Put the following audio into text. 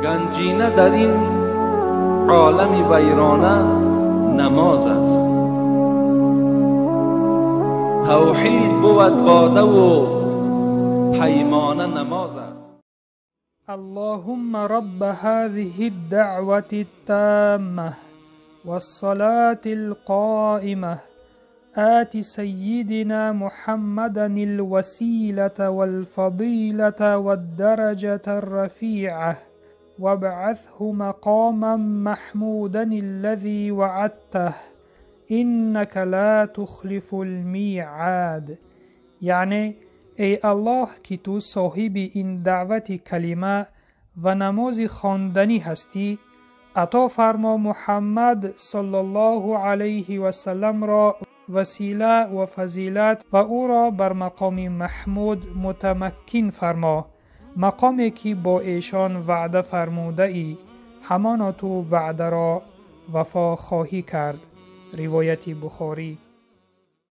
Ганҷина дар ин олами вайрона намоз аст. Тавҳид бувад бода ву паймона намоз аст. اللهم رب هذه الدعوة التامة والصلاة القائمة آت سيدنا محمدا الوسيلة والفضيلة والدرجة الرفيعة وابعثه مقاما محمودا الذي وعدته إنك لا تخلف الميعاد. یعنی ای الله که تو صاحب این دعوت کلمه و نماز خواندنی هستی، عطا فرما محمد صلی الله علیه و سلم را وسیله و فضیلت و او را بر مقام محمود متمکن فرما، مقامی که با ایشان وعده فرموده ای، همانا تو وعده را وفا خواهی کرد. روایت بخاری.